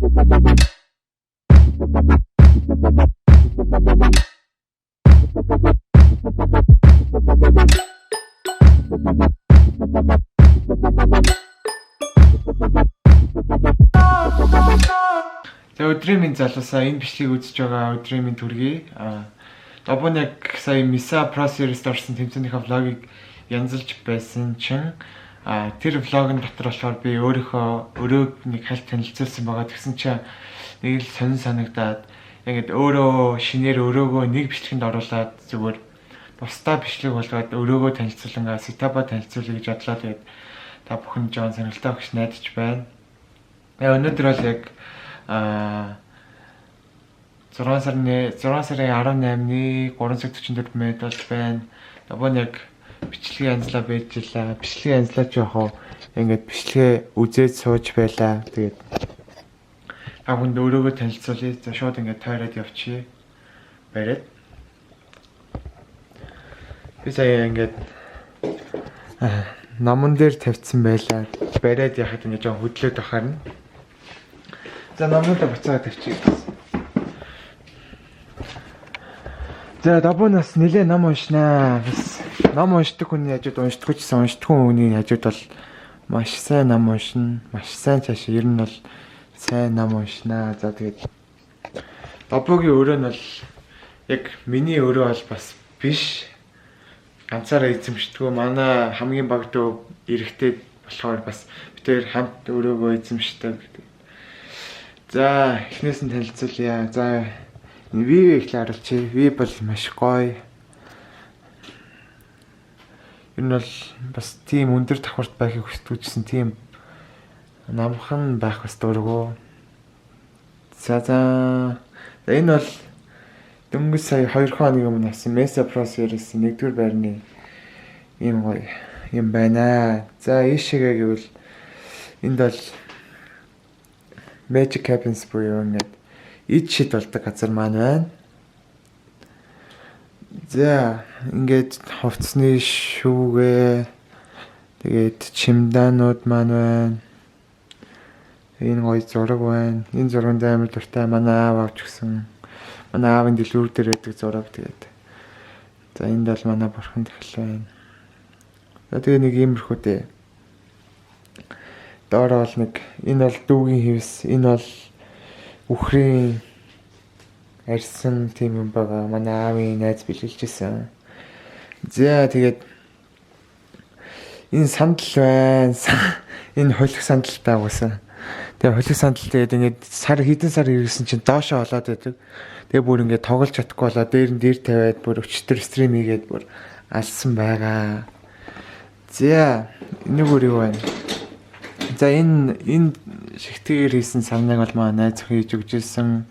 За, өдрийн мэнд залуусаа, энэ бичлэгийг үзэж байгаа өдрийн мэнд хүргэе. Добон яг сая Misa Pro Series-д орсон тэмцээнийхээ vlog ыг янзалж байсан чинь тэр vlog ын дотор болохоор би өөрийнхөө өрөөг нэг хальт танилцуулсан байгаа. Тэгсэн чинь нэг л сонин санагдаад, ингээд өөрөө шинээр өрөөгөө нэг бичлэгэнд оруулаад, зүгээр тусдаа бичлэг болгоод өрөөгөө танилцуулангаа, setup аа танилцуулъя гэж бодлоо. Тэгээд та бүхэн жоон сонирхолтой өгч найдаж байна. Өнөөдөр бол яг 6 сарын 6 сарын 18-ны 3 цаг 44 минут болж байна. Добон яг бичлэгийн янзлаа байж илаа. Бичлэгийн янзлаа ч яг ингээд бичлэгээ үзээд сууж байлаа. Тэгээд та бүхэнд өрөөгөө танилцуулъя. За, шууд ингээд тойроод явчихъя. Бариад. Би сая ингээд номон дээр тавьсан байлаа. Бариад яхад ингээд жоон хөдлөөд бахарна. За, номнуудаа буцаага тавьчих гэсэн. За, Добунаас нилээ ном уншнаа. Бас ном уншдаг хүний хажууд, уншдаггүй ч гэсэн уншдаг хүний хажууд бол маш сайн ном уншина. Маш сайн, цааш ер нь бол сайн ном уншнаа. За, тэгээд Добугийн өрөө нь бол яг миний өрөө бол бас биш. Ганцаараа эзэмшдэггүй. Манай хамгийн баг дүү эрэгтэй болохоор бас бид хоёр хамт өрөөгөө эзэмшдэг. За, эхнээс нь танилцуулъя. За, view эхлээ харуулчих. View бол маш гоё. Ер нь бол бас тийм өндөр давхарт байхыг хүсдэг чсэн, тийм намхан байх бас дургу. За. Энэ бол дөнгөж сая 2 хоног өмнө авсан Mesa Pro Series 1-р байрны ийм гоё юм байна. За, ийшээгээ гэвэл энд бол Magic Cabins буюу ингээд ид шид болдог газар маань байна. За, ингээд хувцсны шүүгээ, тэгээд чемоданууд маань байна. Энэ гоё зураг байна. Энэ зурганд амар дуртай, манай аав авч өгсөн. Манай аавын дэлгүүр дээр байдаг зураг тэгээд. За, энд бол манай бурхан дахил байна. За, тэгээ нэг иймэрхүү дээ. Доор бол нэг энэ бол дүүгийн хэвс, энэ бол үхрийн арьсан тийм юм байгаа. Манай аавын найз бэлгэлжсэн. За, тэгээд энэ сандал байна. Энэ холих сандалтай угаасаа. Тэгээ холих сандал, тэгээд ингээд сар хэдэн сар ирсэн чинь доошоо олоод байдаг. Тэгээ бүр ингээд тоглож чадахгүй болоо дээр нь дээр тавиад бүр өчтөр stream хийгээд бүр алсан байгаа. За, энэ өөр юу байна? За, энэ шигтэйгээр хийсэн савныг бол манай найз хийж өгч ирсэн.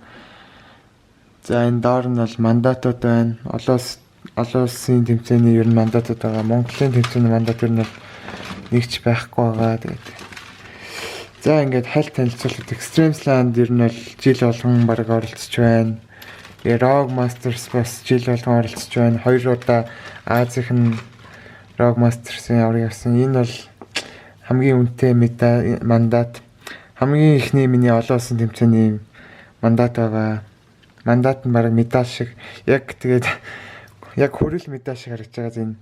За, энэ доор нь бол мандатууд байна. Олон улсын тэмцээний ер нь мандатууд байгаа. Монголын тэмцээний мандат ер нь бол нэг ч байхгүй байгаа. Тэгээд за, ингээд хальт танилцуулалт. Extreme Land ер нь бол жил болгон баг оролцож байна. Тэгээ Rogue Masters бас жил болгон оролцож байна. Хоёр удаа Азийн Rogue Masters-ын авраг явсан. Энэ бол хамгийн үнэтэй мандат. Хамгийн эхний миний олон улсын тэмцээний мандат байгаа. Мандат нь бараг медаль шиг. Яг тэгээд яг хүрэл медаль шиг харагдаж байгаа зэн.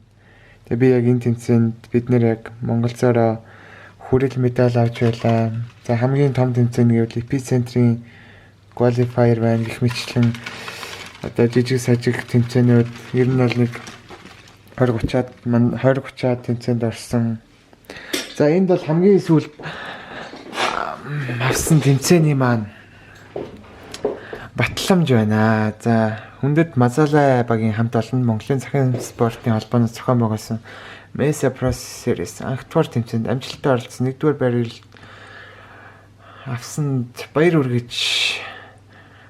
Тэгээ би яг энэ тэмцээнд бид нэр яг Монгол зороо хүрэл медаль авч байлаа. За, хамгийн том тэмцээн гэвэл Epicenter-ийн qualifier байна гэх мэтчлэн одоо жижиг сажиг тэмцээнүүд ер нь бол нэг 20 30-аад 20 30-аад тэмцээнд орсон. За, энд бол хамгийн сүүлд авсан тэмцээний маань батламж байна. За, Хүндэт Мазалай багийн хамт олон Монголын цахим спортын холбооноос зохион байгуулсан Mesa Pro Series анхдугаар тэмцээнд амжилттай оролцсон, нэгдүгээр байрыг авсанд баяр хүргэж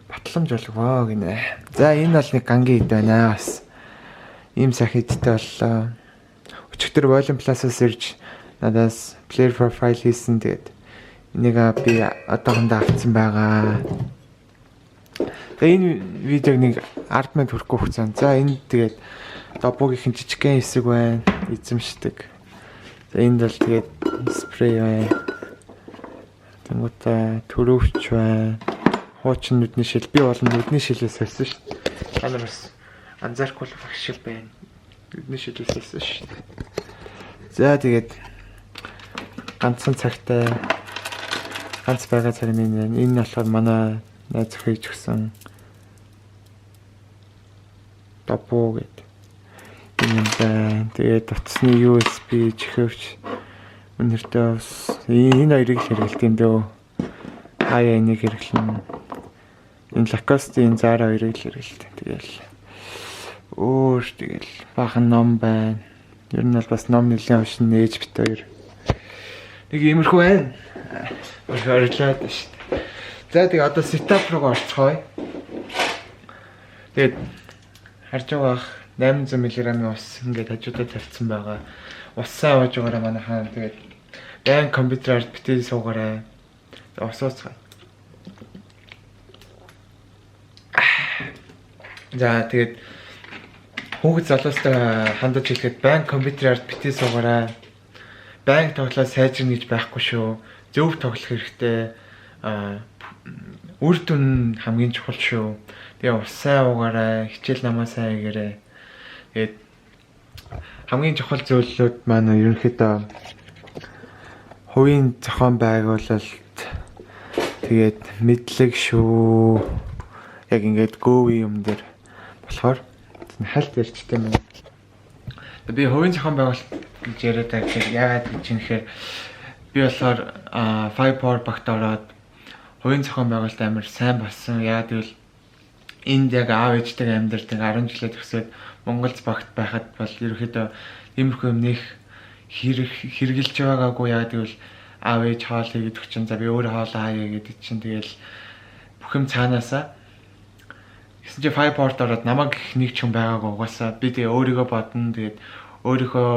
батламж болгоо гинэ. За, энэ бол нэг гангийн эд байна бас. Ийм сайхан эдтэй боллоо. Өчигдөр Volume Plus-аас ирж надаас player profile хийсэн. Тэгээд энийг би одоохондоо авцсан байгаа. Тэгээ энэ видеог нэг 10 минут хүрэхгүй хугацаанд. За, энэ тэгээд Добугийнхэн жижигхэн хэсэг байна. Эзэмшдэг. За, энд бол тэгээд спрей байна. Тэнгүүтээ төрөвч байна. Хуучин нүдний шил. Би бол нүдний шилээ сольсон шүү дээ. Та нар бас анзаарахгүй л багш шиг байна. Нүдний шилээ сольсон шүү дээ. За, тэгээд ганцхан цагтай, ганц байгаа цаг нь энэ. Энэ болохоор манай найз хийж өгсөн дабуу гэдэг юм байна. Тэгээд утасны USB чихвч өнөртөө бас энэ хоёрыг л хэрэглэдэг юм дөө. Хаяа энийг хэрэглэнэ. Энэ Lacoste-ийн Zara хоёрыг л хэрэглэдэг. Тэгэл өөр тэгэл баахан ном байна. Ер нь бол бас ном нэлээд уншин, нээж бит хоёр. Нэг иймэрхүү байна. Орилоод шүү дээ. За, тэгээ одоо setup руу орцгоё. Тэгээд харж байгаа 800 мг-ийн ус ингээд хажуудаа тавьсан байгаа. Ус сайн ууж байгаарай, манай хаан. Тэгээд байн компьютераар битээ суугаарай. Ус ууцгаая. За, тэгээд хүүхэд залуустай хандаж хэлэхэд байн компьютераар битээ суугаарай. Байн тоглоо сайжирна гэж байхгүй шүү. Зөв тоглох хэрэгтэй. Үр дүн хамгийн чухал шүү. Тэгээ ус сайн уугаарай, хичээл намаа сайн хийгээрэй. Тэгээд хамгийн чухал зүйлүүд маань ерөнхийдөө хувийн зохион байгуулалт, тэгээд мэдлэг шүү. Яг ингээд гөөви юм дээр болохоор хальт ярьчтай юм. Би хувийн зохион байгуулалт гэж яриад байгаа гэхээр яагаад гэж юм гэхээр би болохоор Five Power багт ороод хувийн зохион байгуулалт амар сайн болсон. Яагаад гэвэл энд яг аав ээжтэйгээ амьдардаг 10 жилээ төгсөөд Монгол багт байхад бол ерөөхдөө иймэрхүү юм нэх хэрэг хэрэгжилж байгаагүй. Яагаад гэвэл аав ээж хоол хийгээд өгчин, за би өөрөө хоол хаая гэдэг чинь тэгэл бүх юм цаанаасаа. Гэсэн чи Five Power-д ороод намайг гэх нэг ч юм байгаагүй угаасаа. Би тэгээ өөрийгөө бодно. Тэгээд өөрийнхөө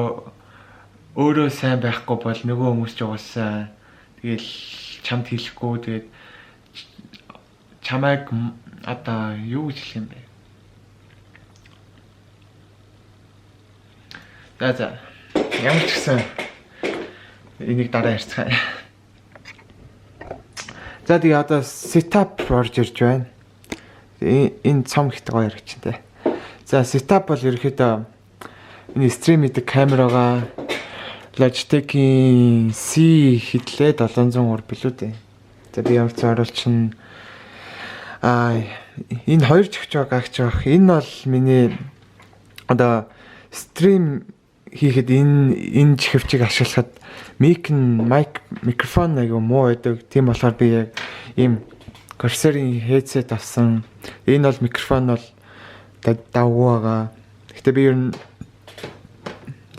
өөрөө сайн байхгүй бол нөгөө хүмүүс ч угаасаа тэгэл чамд хэлэхгүй, тэгээд чамайг одоо юу гэж хэлэх юм бэ? За. Ямар ч гэсэн энийг дараа ярьцгаая. За, тэгээ одоо setup орж ирж байна. Энэ цом ихтэй гоё яригч те. За, setup бол ерөөхдөө энэ stream хийдэг камерага Logitech-ийн C хэдлээ 703 билүү дээ. За, би ямар ч оруулчин энэ хоёр чихч гагч байх. Энэ бол миний одоо stream хийхэд энэ чихвчийг ашиглахад mic нь майк микрофон айгу муу байдаг. Тийм болохоор би яг ийм Corsair-ийн headset авсан. Энэ бол микрофон бол давгүй байгаа. Гэтэ би ер нь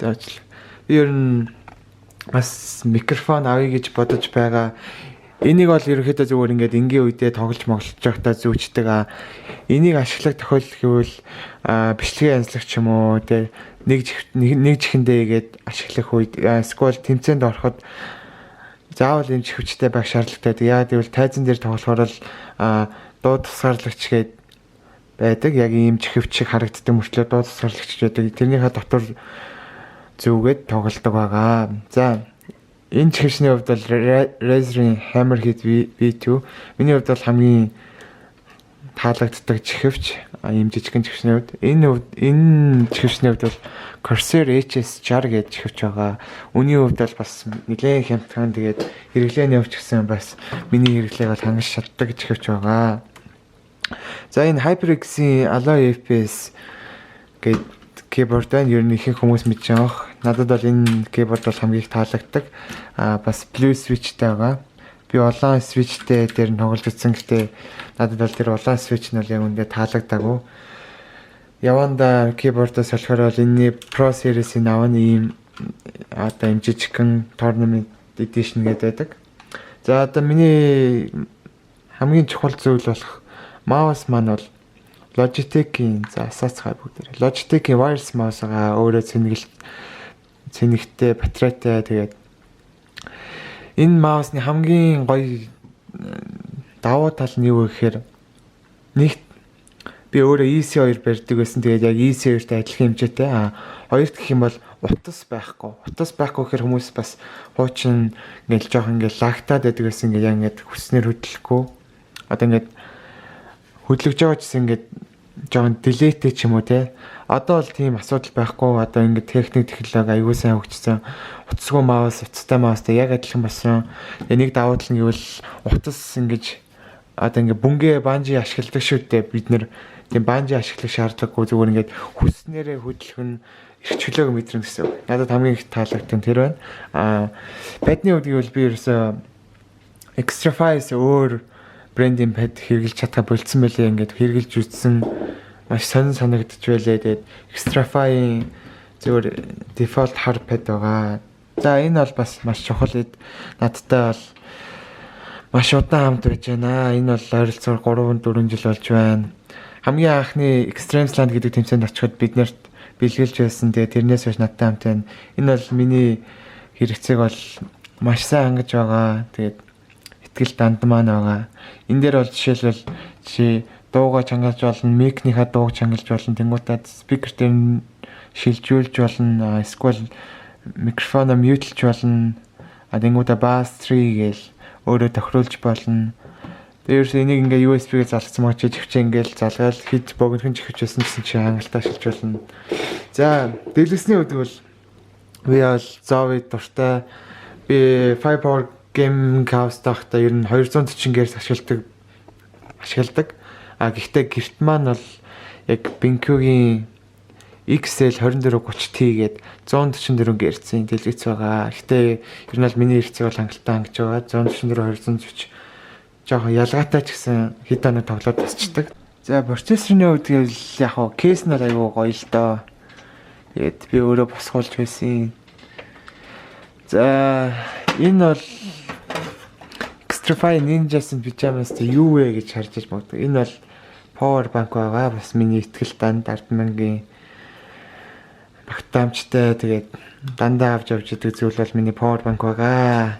заажл. Би ер нь бас микрофон авъя гэж бодож байгаа. Энийг бол ерөнхийдөө зүгээр ингээд энгийн үедээ тоглож моглож байхдаа зүүчдэг. Энийг ашиглах тохиолдол гэвэл бичлэгийн янзлах ч юм уу те, нэг нэг чихэндээ игээд ашиглах үед, эсвэл тэмцээнд ороход заавал ийм чихвчтэй байх шаардлагатай. Яагаад гэвэл тайзан дээр тоглохоор л дуу тусгаарлагч гээд байдаг. Яг ийм чихвч шиг харагддаг мөртлөө дуу тусгаарлагч байдаг. Тэрнийхээ дотор зүгээд тоглодог байгаа. За, энэ чихвчний хувьд бол Razer-ийн Hammerhead V2 миний хувьд бол хамгийн таалагддаг чихвч ийм жижигхэн чихвчний хувьд. Энэ чихвчний хувьд бол Corsair HS60 гэдэг чихвч байгаа. Үүний хувьд бол бас нэлээд хямдхан, тэгээд хэрэглээний хувьд ч гэсэн бас миний хэрэглээг бол хангаж чаддаг чихвч байгаа. За, энэ HyperX-ийн Alloy FPS гэдэг keyboard байна. Ер нь ихэнх хүмүүс мэдж байгаа бох. Надад бол энэ keyboard бол хамгийн их таалагддаг. Бас blue switch-тэй байгаа. Би улаан switch-тэй дээр нь тоглож үзсэн. Гэтэ надад бол тэр улаан switch нь бол яг үндэ таалагдаагүй. Яванда keyboard-оос болохоор бол энэний Pro Series-ийн авна, ийм одоо ийм жижигхэн tournament edition гэдэг байдаг. За, одоо миний хамгийн чухал зүйл болох mouse маань бол Logitech-ийн, за, асаацгаа бүгдээрээ. Logitech-ийн wireless mouse-аа өөрөө цэнгэлт цэнэгтэй, батарейтай. Тэгээд энэ mouse-ны хамгийн гоё давуу тал нь юу вэ гэхээр нэгт би Би өөрөө EC2 барьдаг байсан. Тэгээд яг EC2-тэй адилхан хэмжээтэй. Хоёрт гэх юм бол утас байхгүй. Утас байхгүй гэхээр хүмүүс бас хуучин ингээл жоох ингээл лагтаад байдаг байсан, ингээд яг ингээд хүснээр хөдлөхгүй. Одоо ингээд хөдлөж байгаа ч гэсэн ингээд жоохон delay тэй ч юм уу, те. Одоо бол тийм асуудал байхгүй. Одоо ингээд техник, технологи аягүй сайн хөгжсөн. Утасгүй mouse, утастай mouse тай яг адилхан болсон. Тэгээ нэг давуу тал нь гэвэл утас ингэж одоо ингээд бөнгээ bungee ашигладаг шүү дээ. Бид нэр тийм bungee ашиглах шаардлагагүй, зүгээр ингээд хүснээрээ хөдлөх нь эрх чөлөөг мэдрэн гэсэн үг. Надад хамгийн их таалагдсан тэр байна. Pad ны хувьд гэвэл би ерөөсөө Xtrfy-с өөр брендийн pad хэрэглэж чадхаа болцсон байлээ. Ингээд хэрэглэж үзсэн, маш сонин санагдаж байлээ. Тэгээд Xtrfy-ийн зөвхөн default хар pad байгаа. За, энэ бол бас маш чухал эд. Надтай бол маш удаан хамт байж байна. Энэ бол ойролцоогоор 3 4 жил болж байна. Хамгийн анхны Extremesland гэдэг тэмцээнд очиход бид нарт бэлгэлж байсан. Тэгээ тэрнээс хойш надтай хамт байна. Энэ бол миний хэрэгцээг бол маш сайн хангаж байгаа. Тэгээд итгэл данд маань байгаа. Энэ дээр бол жишээлбэл чи дуугаа чангалж болно, mic нийхаа дууг чангалж болно, тэнгуутаад speaker дээр шилжүүлж болно, эсвэл микрофоноо mute лж болно. Тэнгуутаа bass 3 гээл өөрөө тохируулж болно. Тэгээ ерөөсөө энийг ингээ USB-гээ залгасан маа чи чихвчээ ингээл залгаал хэд богинохон чихвч байсан гэсэн чи хангалттай ашиглаж болно. За, дэлгэсний хувьд бол би бол Zowie дуртай. Би Firepower Gaming House таахта ер нь 240 Гц ашигладаг. Гэхдээ гэрт маань бол яг BenQ-гийн XL 2430T гээд 144 Гц-ийн дэлгэц байгаа. Гэхдээ ер нь бол миний хэрэгцээг бол хангалттай хангаж байгаа. 144 240 жоохон ялгаатай ч гэсэн хэд хоног тоглоод тасчдаг. За, процессорны хувьд гэвэл яг хоо case нь бол айгүй гоё л доо. Тэгээд би өөрөө босгуулж байсан. За, энэ бол Xtrfy Ninjas in Pyjamas юу вэ гэж харж иж магадгүй. Энэ бол power bank байгаа. Бас миний итгэл данд 100000-ийн багтаамжтай, тэгээд дандаа авч явж идэг зүйл бол миний power bank байгаа.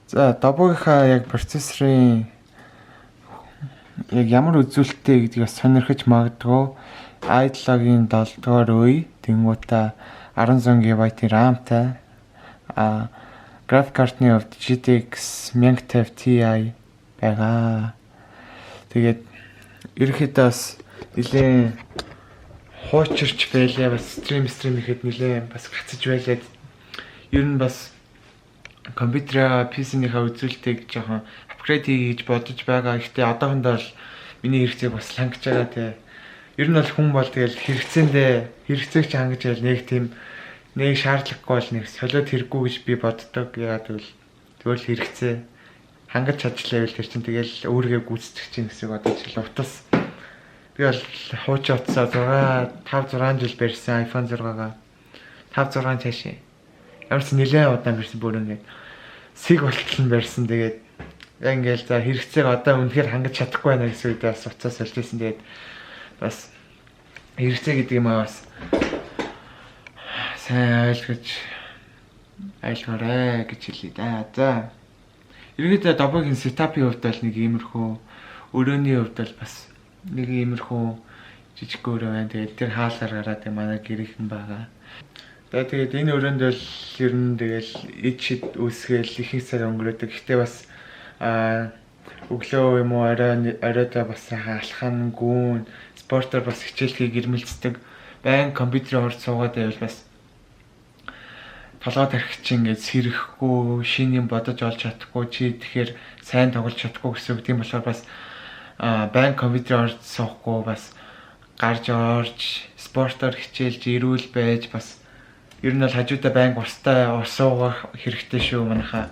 За, Добогийнхаа яг процессорын яг ямар үзүүлэлттэй гэдгийг бас сонирхож магадгүй. i7-гийн 7 дугаар үе, тэнгуутаа 16 GB-ийн RAM-тай. График картны хувьд GTX 1050 Ti байгаа. Тэгээд ерөнхийдөө бас нэлээд хуучирч байлаа, бас стрим ихэд нэлээд бас гацаж байлаа. Ер нь бас компьютераа, PC-нийхаа үзүүлэлтийг жоохон upgrade хийе гэж бодож байгаа. Гэхдээ одоохондоо бол миний хэрэгцээг бас хангаж байгаа, тий. Ер нь бол хүн бол тэгэл хэрэгцээндээ хэрэгцээг чи хангаж байл нэг тийм нэг шаардлагагүй бол нэг солиод хэрэггүй гэж би боддог. Яагаад гэвэл тэгвэл хэрэгцээ хангаж чадчлаа байвал тэр чинь тэгэл өөрийгөө гүйцэтгэх чинь гэсэн үг. Одоо жишээл утас, би бол хуучин утсаа 6 5 6 жил барьсан, iPhone 6-гаа 5 6 цаашаа ямар ч нэлээд удаан барьсан, бүр ингээд сэг болтол нь барьсан. Тэгээд яг ингээл за хэрэгцээг одоо үнэхээр хангаж чадахгүй байна гэсэн үедээ бас утсаа сольж байсан. Тэгээд бас хэрэгцээ гэдэг юм аа бас сайн ойлгож ойлгоорой гэж хэлье да. За. Ерөнхийдөө Добогийн setup ын хувьд бол нэг иймэрхүү, өрөөний хувьд бол бас нэг иймэрхүү жижиг өрөө байна. Тэгээд тэр хаалгаар гараад манай гэрийнхэн байгаа. За, тэгээд энэ өрөөнд бол ер нь тэгэл ид шид үүсгээл ихэнх цаг өнгөрөөдөг. Гэхдээ бас өглөө юм уу орой оройдоо бас сайхан алхах, гүн, спортоор бас хичээлхийг ирмэлцдэг. Байн компьютерийн урд суугаад байвал бас толгой тархи чинь ингээд сэрэхгүй, шинэ юм бодож олж чадахгүй, чи тэгэхээр сайн тоглож чадахгүй гэсэн үг. Тийм болохоор бас байн компьютерийн урд суухгүй, бас гарч орж спортоор хичээлж, эрүүл байж, бас ер нь бол хажуудаа байнга устай ус уугах хэрэгтэй шүү манайхаа.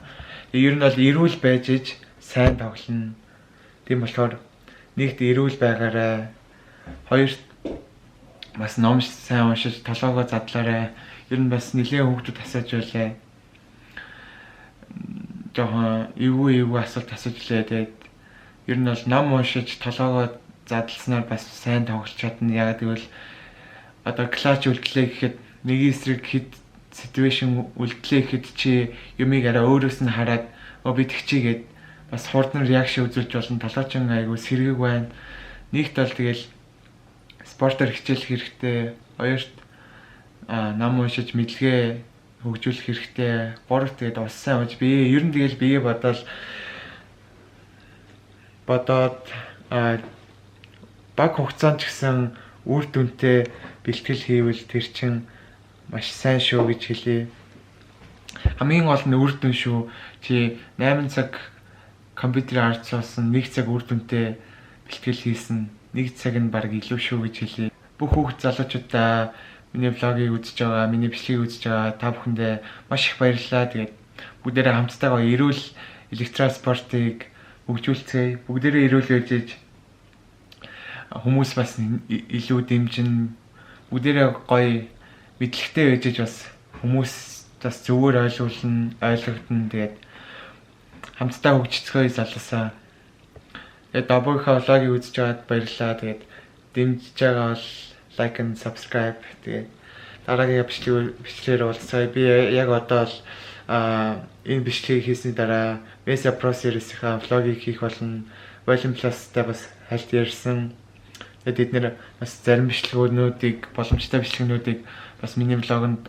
Ер нь бол эрүүл байж иж сайн тоглоно. Тийм болохоор нэгт эрүүл байгаарай. Хоёрт бас ном сайн уншиж толгойгоо задлаарай. Ер нь бас нэлээд хүүхдүүд асууж байлаа. Жоохон эвгүй эвгүй асуулт асууж лээ. Тэгээд ер нь бол ном уншиж толгойгоо задласнаар бас сайн тоглож чадна. Яг гэвэл одоо clutch үлдлээ гэхэд, нэг эсрэг хэд situation үлдлээ гэхэд чи юмыг арай өөрөөс нь хараад өө би тэгчийгээд бас хурдан reaction үзүүлж болно. Толгойчин айгу сэргийг байна. Нэгт бол тэгэл спортоор хичээлэх хэрэгтэй. Хоёрт ном уншиж мэдлэгээ хөгжүүлэх хэрэгтэй. Гуравт тэгээд ус сайн ууж, бие ер нь тэгэл бие бодоод баг хугацаанд ч гэсэн үр дүнтэй бэлтгэл хийвэл тэр чин маш сайн шүү гэж хэлье. Хамгийн гол нь үр дүн шүү. Чи 8 цаг компьютерийн ард суусан, 1 цаг үр дүнтэй бэлтгэл хийсэн, 1 цаг нь баг илүү шүү гэж хэлье. Бүх хүүхд залуучуудаа, миний vlog ийг үзэж байгаа, миний бичлэгийг үзэж байгаа та бүхэндээ маш их баярлалаа. Тэгээд бүгдээрээ хамтдаа гоё эрүүл электроспортыг хөгжүүлцгээе. Бүгдээрээ эрүүл байж хүмүүс бас илүү дэмжин, бүгдээрээ гоё мэдлэгтэй байж бас хүмүүс бас зөвөр ойлгуулна, ойлгогдно. Тэгээд хамтдаа хөгжицгөөе, залуусаа. Тэгээд Добогийнхаа vlog ийг үзэж байгаад баярлалаа. Тэгээд дэмжиж байгаа бол like and subscribe. Тэгээд дараагийн бичлэгээр уулзцгаая. Би яг одоо л энэ бичлэгийг хийсний дараа Mesa Pro Series-ийн vlog ийг хийх болно. Volume Plus-тай бас хальт ярьсан. Тэгээд бид нэр бас зарим бичлэгнүүдийг, боломжтой бичлэгнүүдийг бас миний vlog онд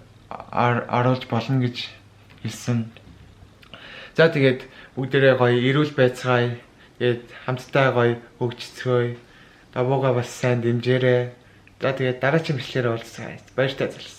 оруулж болно гэж хэлсэн. За, тэгээд бүгдээрээ гоё эрүүл байцгаая. Тэгээд хамтдаа гоё хөгжицгөөе. Давууга бас сайн дэмжээрэй. За, тэгээд дараагийн бичлэгээр уулзцгаая. Баяртай, залуусаа.